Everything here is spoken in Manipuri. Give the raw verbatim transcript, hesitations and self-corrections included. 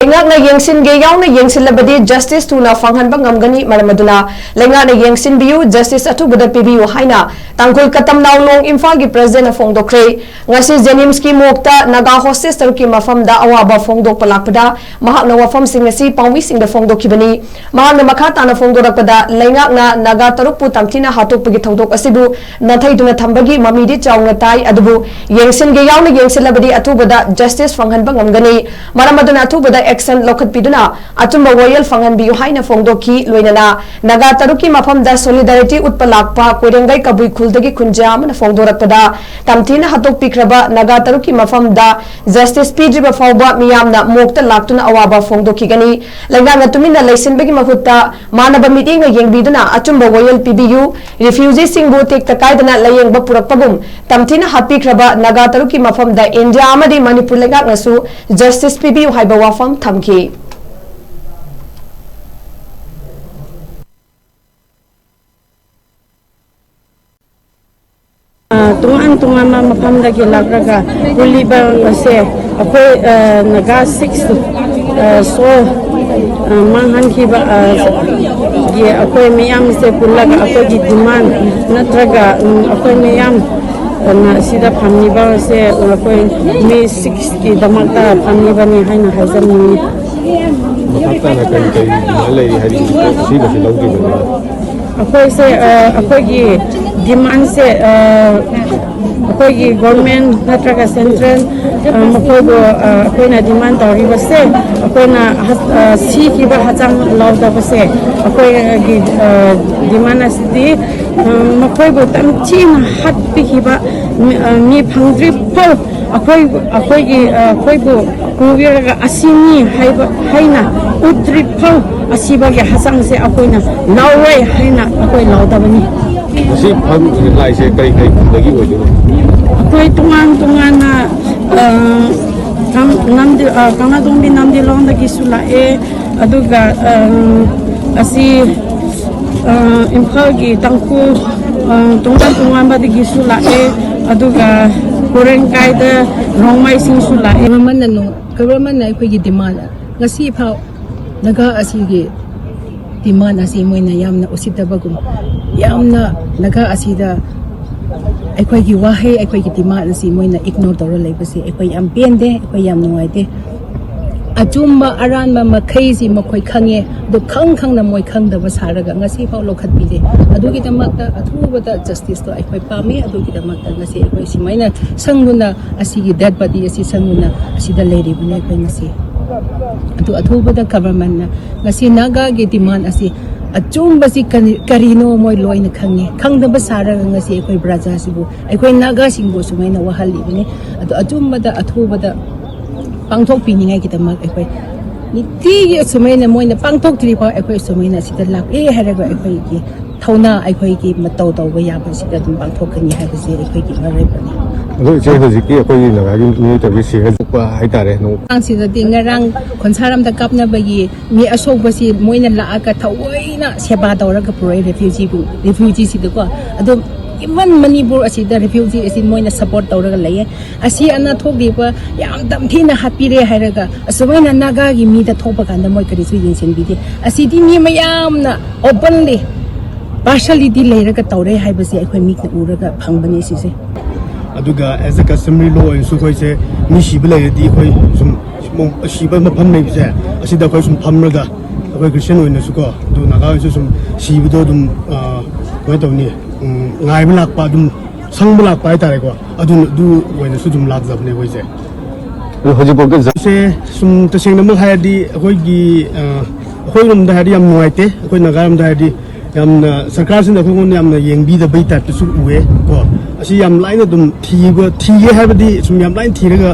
ꯂꯩꯉꯥꯛꯅ ꯌꯦꯡꯁꯤꯟꯒꯦ ꯌꯥꯎꯅ ꯌꯦꯡꯁꯤꯜꯂꯕꯗꯤ justice ꯊꯨꯅ ꯐꯪꯍꯟꯕ ꯉꯝꯒꯅꯤ꯫ ꯃꯔꯝ ꯑꯗꯨꯅ ꯂꯩꯉꯥꯛꯅ ꯌꯦꯡꯁꯤꯟꯕꯤꯌꯨ, justice ꯑꯊꯨꯕꯗ ꯄꯤꯕꯤꯌꯨ ꯍꯥꯏꯅ ꯇꯥꯡꯈꯨꯜ ꯀꯇꯝ ꯅꯥꯎꯂꯣꯡ ꯏꯝꯐꯥꯜꯒꯤ presidentꯅ ꯐꯣꯡꯗꯣꯛꯈ꯭ꯔꯦ꯫ ꯉꯁꯤ JNIMSꯀꯤ morgueꯇ ꯅꯥꯒꯥ hostage ꯇꯔꯨꯛꯀꯤ ꯃꯐꯝꯗ ꯑꯋꯥꯕ ꯐꯣꯡꯗꯣꯛꯄ ꯂꯥꯛꯄꯗ ꯃꯍꯥꯛꯅ ꯋꯥꯐꯝꯁꯤꯡ ꯑꯁꯤ ꯄꯥꯎꯃꯤꯁꯤꯡꯗ ꯐꯣꯡꯗꯣꯛꯈꯤꯕꯅꯤ꯫ ꯃꯍꯥꯛꯅ ꯃꯈꯥ ꯇꯥꯅ ꯐꯣꯡꯗꯣꯔꯛꯄꯗ, ꯂꯩꯉꯥꯛꯅ ꯅꯥꯒꯥ ꯇꯔꯨꯛꯄꯨ ꯇꯝꯊꯤꯅ ꯍꯥꯠꯇꯣꯛꯄꯒꯤ ꯊꯧꯗꯣꯛ ꯑꯁꯤꯕꯨ ꯅꯥꯊꯩꯗꯨꯅ ꯊꯝꯕꯒꯤ ꯃꯃꯤꯗꯤ ꯆꯥꯎꯅ ꯇꯥꯏ, ꯑꯗꯨꯕꯨ ꯌꯦꯡꯁꯤꯟꯒꯦ ꯌꯥꯎꯅ ꯌꯦꯡꯁꯤꯜꯂꯕꯗꯤ ꯑꯊꯨꯕꯗ justice ꯐꯪꯍꯟꯕ ꯉꯝꯒꯅꯤ꯫ ꯃꯔꯝ ꯑꯗꯨꯅ ꯑꯊꯨꯕꯗ action ꯂꯧꯈꯠꯄꯤꯗꯨꯅ ꯑꯆꯨꯝꯕ ꯋꯥꯌꯦꯜ ꯐꯪꯍꯟꯕꯤꯌꯨ ꯍꯥꯏꯅ ꯐꯣꯡꯗꯣꯛꯈꯤ꯫ ꯂꯣꯏꯅꯅ ꯅꯥꯒꯥ ꯇꯔꯨꯛꯀꯤ ꯃꯐꯝꯗ solidarity ꯎꯠꯄ ꯂꯥꯛꯄ ꯀꯣꯏꯔꯦꯡꯒꯩ ꯀꯕꯨꯏ ꯈꯨꯜꯗꯒꯤ ꯈꯨꯟꯖꯥ ꯑꯃꯅ ꯐꯣꯡꯗꯣꯔꯛꯄꯗ, ꯇꯝꯊꯤꯅ ꯍꯥꯠꯇꯣꯛꯄꯤꯈ꯭ꯔꯕ ꯅꯥꯒꯥ ꯇꯔꯨꯛꯀꯤ ꯃꯐꯝꯗ justice ꯄꯤꯗ꯭ꯔꯤꯕ ꯐꯥꯎꯕ ꯃꯤꯌꯥꯝꯅ morgueꯇ ꯂꯥꯛꯇꯨꯅ ꯑꯋꯥꯕ ꯐꯣꯡꯗꯣꯛꯈꯤꯒꯅꯤ꯫ ꯂꯩꯉꯥꯛꯅ ꯇꯨꯃꯤꯟꯅ ꯂꯩꯁꯤꯟꯕꯒꯤ ꯃꯍꯨꯠꯇ ꯃꯥꯟꯅꯕ ꯃꯤꯠꯌꯦꯡꯅ ꯌꯦꯡꯕꯤꯗꯨꯅ ꯑꯆꯨꯝꯕ ꯋꯥꯌꯦꯜ ꯄꯤꯕꯤꯌꯨ꯫ Refugeeꯁꯤꯡꯕꯨ ꯇꯦꯛꯇ ꯀꯥꯏꯗꯅ ꯂꯥꯌꯦꯡꯕ ꯄꯨꯔꯛꯄꯒꯨꯝ ꯇꯝꯊꯤꯅ ꯍꯥꯠꯄꯤꯈ꯭ꯔꯕ ꯅꯥꯒꯥ ꯇꯔꯨꯛꯀꯤ ꯃꯐꯝꯗ ꯏꯟꯗꯤꯌꯥ ꯑꯃꯗꯤ ꯃꯅꯤꯄꯨꯔ ꯂꯩꯉꯥꯛꯅꯁꯨ justice ꯄꯤꯕꯤꯌꯨ ꯍꯥꯏꯕ ꯋꯥꯐꯝ ꯊꯝꯈꯤ꯫ ꯑ, ꯇꯣꯉꯥꯟ ꯇꯣꯉꯥꯟꯕ ꯃꯐꯝꯗꯒꯤ ꯂꯥꯛꯂꯒ ꯄꯨꯜꯂꯤꯕ ꯑꯁꯦ ꯑꯩꯈꯣꯏ, ꯑ, ꯅꯥꯒꯥ six, ꯑ, soul, ꯑ, ꯃꯥꯡꯍꯟꯈꯤꯕ, ꯑ, ꯒꯤ ꯑꯩꯈꯣꯏ ꯃꯌꯥꯝꯁꯦ ꯄꯨꯜꯂꯒ ꯑꯩꯈꯣꯏꯒꯤ demand ꯅꯠꯇ꯭ꯔꯒ, ꯎꯝ, ꯑꯩꯈꯣꯏ ꯃꯌꯥꯝ, ꯑ, ꯅ ꯁꯤꯗ ꯐꯝꯂꯤꯕ ꯑꯁꯦ ꯑꯩꯈꯣꯏ ꯃꯤ sixꯀꯤꯗꯃꯛꯇ ꯐꯝꯂꯤꯕꯅꯤ ꯍꯥꯏꯅ ꯍꯥꯏꯖꯅꯤꯡꯉꯤ꯫ ꯃꯈꯥ ꯇꯥꯅ ꯀꯔꯤ ꯀꯔꯤ demand ꯂꯩꯔꯤ ꯍꯥꯏꯕꯒꯤ ꯄꯣꯠ ꯑꯁꯤꯃꯁꯨ ꯂꯧꯈꯤꯕꯅꯤ꯫ ꯑꯩꯈꯣꯏꯁꯦ, ꯑ, ꯑꯩꯈꯣꯏꯒꯤ demandꯁꯦ, ꯑ, ꯑꯩꯈꯣꯏꯒꯤ government ꯅꯠꯇ꯭ꯔꯒ central, ꯑ, ꯃꯈꯣꯏꯕꯨ, ꯑ, ꯑꯩꯈꯣꯏꯅ demand ꯇꯧꯔꯤꯕꯁꯦ, ꯑꯩꯈꯣꯏꯅ ꯍ-, ꯑ, ꯁꯤꯈꯤꯕ ꯍꯛꯆꯥꯡ ꯂꯧꯗꯕꯁꯦ, ꯑꯩꯈꯣꯏꯒꯤ, ꯑ, demand ꯑꯁꯤꯗꯤ, ꯑ, ꯃꯈꯣꯏꯕꯨ ꯇꯝꯊꯤꯅ ꯍꯥꯠꯄꯤꯈꯤꯕ ꯃꯤ, ꯑ, ꯃꯤ ꯐꯪꯗ꯭ꯔꯤ ꯐꯥꯎ ꯑꯩꯈꯣꯏ, ꯑꯩꯈꯣꯏꯒꯤ, ꯑ, ꯑꯩꯈꯣꯏꯕꯨ ꯄꯨꯕꯤꯔꯒ ꯑꯁꯤꯅꯤ ꯍꯥꯏꯕ ꯍꯥꯏꯅ ꯎꯠꯇ꯭ꯔꯤ ꯐꯥꯎ ꯑꯁꯤꯕꯒꯤ ꯍꯛꯆꯥꯡꯁꯦ ꯑꯩꯈꯣꯏꯅ ꯂꯧꯔꯣꯏ ꯍꯥꯏꯅ ꯑꯩꯈꯣꯏ ꯂꯧꯗꯕꯅꯤ꯫ ꯃꯁꯤ ꯐꯪ-, ꯂꯥꯏꯁꯦ ꯀꯔꯤ ꯀꯔꯤ ꯈꯨꯟꯗꯒꯤ ꯑꯣꯏꯗꯣꯏꯅꯣ? ꯑꯩꯈꯣꯏ ꯇꯣꯉꯥꯟ ꯇꯣꯉꯥꯟꯅ, ꯑ, ꯀꯪ-, ꯅꯝꯗꯤ-, ꯑ, ꯀꯪꯂꯥꯇꯣꯡꯕꯤ ꯅꯝꯗꯤꯂꯣꯡꯗꯒꯤꯁꯨ ꯂꯥꯛꯑꯦ, ꯑꯗꯨꯒ, ꯑ, ꯑꯁꯤ, ꯑ, ꯏꯝꯐꯥꯜꯒꯤ ꯇꯥꯡꯈꯨꯜ, ꯑ, ꯇꯣꯉꯥꯟ ꯇꯣꯉꯥꯟꯕꯗꯒꯤꯁꯨ ꯂꯥꯛꯑꯦ, ꯑꯗꯨꯒ ꯀꯣꯔꯦꯡꯀꯥꯏꯗ ꯔꯣꯡꯃꯩꯁꯤꯡꯁꯨ ꯂꯥꯛꯑꯦ꯫ Governmentꯅ ꯅꯨꯡ-, governmentꯅ ꯑꯩꯈꯣꯏꯒꯤ demand ꯉꯁꯤ ꯐꯥꯎ ꯅꯥꯒꯥ ꯑꯁꯤꯒꯤ ꯗꯤꯃꯥꯟ ꯑꯁꯤ ꯃꯣꯏꯅ ꯌꯥꯝꯅ ꯎꯁꯤꯠꯇꯕꯒꯨꯝ, ꯌꯥꯝꯅ ꯅꯥꯒꯥ ꯑꯁꯤꯗ ꯑꯩꯈꯣꯏꯒꯤ ꯋꯥꯍꯩ, ꯑꯩꯈꯣꯏꯒꯤ ꯗꯤꯃꯥꯟ ꯑꯁꯤ ꯃꯣꯏꯅ ꯏꯒꯅꯣꯔ ꯇꯧꯔ ꯂꯩꯕꯁꯦ ꯑꯩꯈꯣꯏ ꯌꯥꯝ ꯄꯦꯟꯗꯦ, ꯑꯩꯈꯣꯏ ꯌꯥꯝ ꯅꯨꯡꯉꯥꯏꯇꯦ꯫ ꯑꯆꯨꯝꯕ ꯑꯔꯥꯟꯕ ꯃꯈꯩꯁꯤ ꯃꯈꯣꯏ ꯈꯪꯉꯦ, ꯑꯗꯨ ꯈꯪ ꯈꯪꯅ ꯃꯣꯏ ꯈꯪꯗꯕ ꯁꯥꯔꯒ ꯉꯁꯤ ꯐꯥꯎ ꯂꯧꯈꯠꯄꯤꯗꯦ꯫ ꯑꯗꯨꯒꯤꯗꯃꯛꯇ ꯑꯊꯨꯕꯗ ꯖꯁꯇꯤꯁꯇꯣ ꯑꯩꯈꯣꯏ ꯄꯥꯝꯃꯤ꯫ ꯑꯗꯨꯒꯤꯗꯃꯛꯇ ꯉꯁꯤ ꯑꯩꯈꯣꯏ ꯁꯨꯃꯥꯏꯅ ꯁꯪꯗꯨꯅ ꯑꯁꯤꯒꯤ ꯗꯦꯗ ꯕꯣꯗꯤ ꯑꯁꯤ ꯁꯪꯗꯨꯅ ꯑꯁꯤꯗ ꯂꯩꯔꯤꯕꯅꯤ ꯑꯩꯈꯣꯏ ꯉꯁꯤ꯫ ꯑꯗꯨ ꯑꯊꯨꯕꯗ ꯒꯚꯔꯟꯃꯦꯟꯅ ꯉꯁꯤ ꯅꯥꯒꯥꯒꯤ ꯗꯤꯃꯥꯟ ꯑꯁꯤ ꯑꯆꯨꯝꯕꯁꯤ ꯀꯔꯤ-, ꯀꯔꯤꯅꯣ ꯃꯣꯏ ꯂꯣꯏꯅ ꯈꯪꯉꯦ꯫ ꯈꯪꯗꯕ ꯁꯥꯔꯒ ꯉꯁꯤ ꯑꯩꯈꯣꯏ ꯄ꯭ꯔꯖꯥꯁꯤꯕꯨ, ꯑꯩꯈꯣꯏ ꯅꯥꯒꯥꯁꯤꯡꯕꯨ ꯁꯨꯃꯥꯏꯅ ꯋꯥꯍꯜꯂꯤꯕꯅꯤ꯫ ꯑꯗꯣ ꯑꯆꯨꯝꯕꯗ ꯑꯊꯨꯕꯗ ꯄꯥꯡꯊꯣꯛꯄꯤꯅꯤꯡꯉꯥꯏꯒꯤꯗꯃꯛ ꯑꯩꯈꯣꯏ ꯅꯤꯇꯤꯒꯤ ꯑꯁꯨꯃꯥꯏꯅ ꯃꯣꯏꯅ ꯄꯥꯡꯊꯣꯛꯇ꯭ꯔꯤꯐꯥꯎ ꯑꯩꯈꯣꯏ ꯁꯨꯃꯥꯏꯅ ꯁꯤꯗ ꯂꯥꯛꯑꯦ ꯍꯥꯏꯔꯒ ꯑꯩꯈꯣꯏꯒꯤ ꯊꯧꯅꯥ, ꯑꯩꯈꯣꯏꯒꯤ ꯃꯇꯧ ꯇꯧꯕ ꯌꯥꯕꯁꯤꯗ ꯑꯗꯨꯝ ꯄꯥꯡꯊꯣꯛꯀꯅꯤ ꯍꯥꯏꯕꯁꯦ ꯑꯩꯈꯣꯏꯒꯤ ꯋꯥꯔꯦꯞꯅꯤ꯫ ꯑꯗꯣ ꯏꯆꯦ, ꯍꯧꯖꯤꯛꯀꯤ ꯑꯩꯈꯣꯏꯒꯤ ꯅꯥꯒꯥꯒꯤ ꯃꯤꯑꯣꯏ ꯇꯧꯕꯒꯤ ꯁꯤꯔ ꯆꯨꯞꯄ ꯍꯥꯏꯇꯥꯔꯦ, ꯅꯣꯡ ꯉꯔꯥꯡꯁꯤꯗꯗꯤ, ꯉꯔꯥꯡ ꯈꯣꯟꯁꯥꯔꯝꯗ ꯀꯥꯞꯅꯕꯒꯤ ꯃꯤ ꯑꯁꯣꯛꯄꯁꯤ ꯃꯣꯏꯅ ꯂꯥꯛꯑꯒ ꯊꯑꯣꯏꯅ ꯁꯦꯕꯥ ꯇꯧꯔꯒ ꯄꯨꯔꯛꯑꯦ ꯔꯦꯐ꯭ꯌꯨꯖꯤꯕꯨ, ꯔꯦꯐ꯭ꯌꯨꯖꯤꯁꯤꯗꯀꯣ꯫ ꯑꯗꯣ ꯏꯚꯟ ꯃꯅꯤꯄꯨꯔ ꯑꯁꯤꯗ ꯔꯦꯐ꯭ꯌꯨꯖꯤ ꯑꯁꯤ ꯃꯣꯏꯅ ꯁꯄꯣꯔꯠ ꯇꯧꯔꯒ ꯂꯩꯌꯦ꯫ ꯑꯁꯤ ꯑꯅꯥ ꯊꯣꯛꯂꯤꯕ ꯌꯥꯝ ꯇꯝꯊꯤꯅ ꯍꯥꯠꯄꯤꯔꯦ ꯍꯥꯏꯔꯒ ꯑꯁꯨꯃꯥꯏꯅ ꯅꯥꯒꯥꯒꯤ ꯃꯤꯗ ꯊꯣꯛꯄ ꯀꯥꯟꯗ ꯃꯣꯏ ꯀꯔꯤꯁꯨ ꯌꯦꯡꯁꯤꯟꯕꯤꯗꯦ꯫ ꯑꯁꯤꯗꯤ ꯃꯤ ꯃꯌꯥꯝꯅ ꯑꯣꯄꯟꯂꯤ, ꯄꯥꯔꯁꯤꯌꯦꯂꯤꯇꯤ ꯂꯩꯔꯒ ꯇꯧꯔꯦ ꯍꯥꯏꯕꯁꯦ ꯑꯩꯈꯣꯏ ꯃꯤꯠꯅ ꯎꯔꯒ ꯐꯪꯕꯅꯦ ꯁꯤꯁꯦ꯫ ꯑꯗꯨꯒ as a customary law ꯑꯣꯏꯅꯁꯨ ꯑꯩꯈꯣꯏꯁꯦ ꯃꯤ ꯁꯤꯕ ꯂꯩꯔꯗꯤ ꯑꯩꯈꯣꯏ ꯁꯨꯝ ꯁꯤꯕ ꯃꯐꯝ ꯂꯩꯕꯁꯦ, ꯑꯁꯤꯗ ꯑꯩꯈꯣꯏ ꯁꯨꯝ ꯐꯝꯔꯒ ꯑꯩꯈꯣꯏ ꯈ꯭ꯔꯤꯁꯇꯤꯌꯟ ꯑꯣꯏꯅꯁꯨꯀꯣ, ꯑꯗꯨ ꯅꯥꯒꯥ ꯑꯣꯏꯅꯁꯨ ꯁꯨꯝ ꯁꯤꯕꯗꯣ ꯑꯗꯨꯝ, ꯑ, ꯀꯃꯥꯏꯅ ꯇꯧꯅꯤ, ꯎꯝ, ꯉꯥꯏꯕ ꯂꯥꯛꯄ, ꯑꯗꯨꯝ ꯁꯪꯕ ꯂꯥꯛꯄ ꯍꯥꯏꯇꯥꯔꯦꯀꯣ꯫ ꯑꯗꯨ, ꯑꯗꯨ ꯑꯣꯏꯅꯁꯨ ꯑꯗꯨꯝ ꯂꯥꯛꯆꯕꯅꯦ ꯑꯩꯈꯣꯏꯁꯦ꯫ ꯑꯗꯣ ꯍꯧꯖꯤꯛꯐꯥꯎꯗ ꯖ- ꯁꯦ ꯁꯨꯝ ꯇꯁꯦꯡꯅꯃꯛ ꯍꯥꯏꯔꯗꯤ ꯑꯩꯈꯣꯏꯒꯤ, ꯑ, ꯑꯩꯈꯣꯏꯔꯣꯝꯗ ꯍꯥꯏꯔꯗꯤ ꯌꯥꯝ ꯅꯨꯡꯉꯥꯏꯇꯦ꯫ ꯑꯩꯈꯣꯏ ꯅꯥꯒꯥꯔꯣꯝꯗ ꯍꯥꯏꯔꯗꯤ ꯌꯥꯝꯅ ꯁꯔꯀꯥꯔꯁꯤꯅ ꯑꯩꯈꯣꯏꯉꯣꯟꯗ ꯌꯥꯝꯅ ꯌꯦꯡꯕꯤꯗꯕꯩ ꯇꯥꯏꯞꯇꯁꯨ ꯎꯑꯦ ꯀꯣ꯫ ꯑꯁꯤ ꯌꯥꯝ ꯂꯥꯏꯅ ꯑꯗꯨꯝ ꯊꯤꯕ, ꯊꯤꯒꯦ ꯍꯥꯏꯕꯗꯤ ꯁꯨꯝ ꯌꯥꯝ ꯂꯥꯏꯅ ꯊꯤꯔꯒ